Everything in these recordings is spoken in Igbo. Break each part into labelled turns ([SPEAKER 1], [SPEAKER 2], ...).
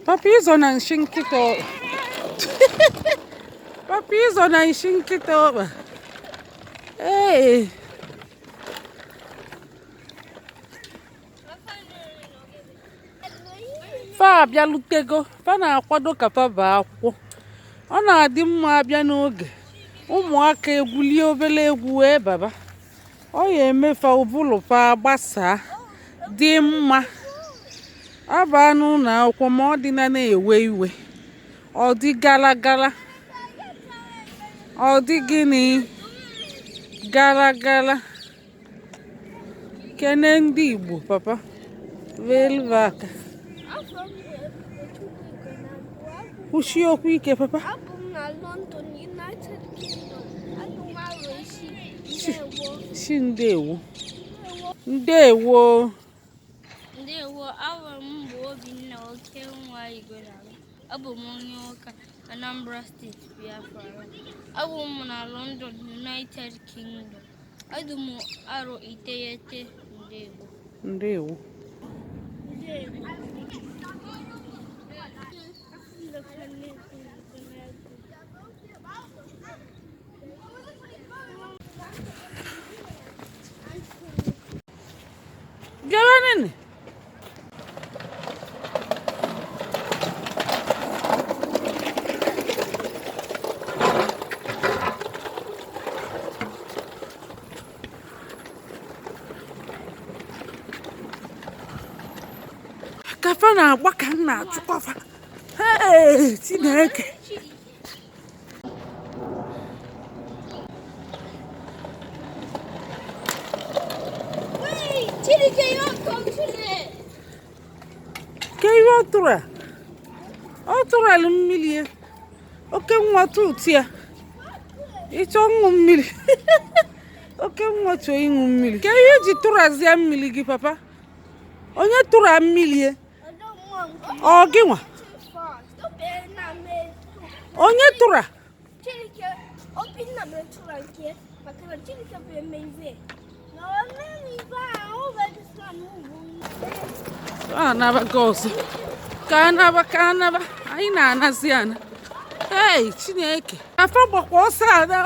[SPEAKER 1] Papa ịzọ na nshi nkịta ọkpa. Papa ịzọ na nshi nkịta ọkpa. Ee. Fa abịalutego, fa na-akwado ka fa baa akwụkwọ. Ọ na-adị mma abịa n'oge, ụmụaka egwulie obele egwu wee baba. Ọ ya eme fa ụbụlụ fa gbasaa dị mma. Abaa n'ụlọ akwụkwọ ma ọ dị na na-ewe iwe, ọ dị gara gara, ọ dị gịnị gara gara. Kene ndị Igbo papa welu aka. Kwusie okwu ike papa.
[SPEAKER 2] Abụ m na London, United Kingdom. Adị m arọ 6. Ndewo.
[SPEAKER 1] Si ndewo. Ndewo.
[SPEAKER 2] Ndewo, aha m bụ Obinna Okenwa Igwenagu. Abụ m onye Ọka, Anambra Steeti, Biafra. Abụ m na London, United Kingdom. Adị m arọ 9. Ndewo.
[SPEAKER 1] Ndewo. Bịawa nene. Ka fa na-agba ka m na-achụkwa fa. Hey, Chineke. Ke ihe ọ tụrụ a? Ọ tụrụ ala mmiri ya. Oke nwa tụtụ ya. Ị chọọ ịṅụ mmiri. Oke nwa chọọ ịṅụ mmiri. Ke ihe eji tụrazie mmiri gị papa? Onye tụra mmiri ya? Ọ gị nwa? Onye tụra? Anabago ọzọ ka anaba ka anaba anyị na-anazi ana. Ei Chineke, afa gbakwa ọsọ ana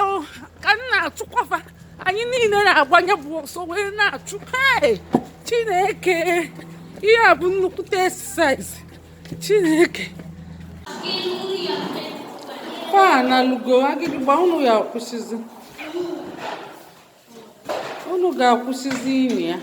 [SPEAKER 1] ka m na-achụkwa fa. Anyị niile na-agbanye bụ ọsọ wee na-achụ. Ei Chineke, ihe a bụ nnukwute exercise. Chineke, fa analugo agịdịgba. Unu ya akwụsịzi, unu ga-akwụsịzi imi ya.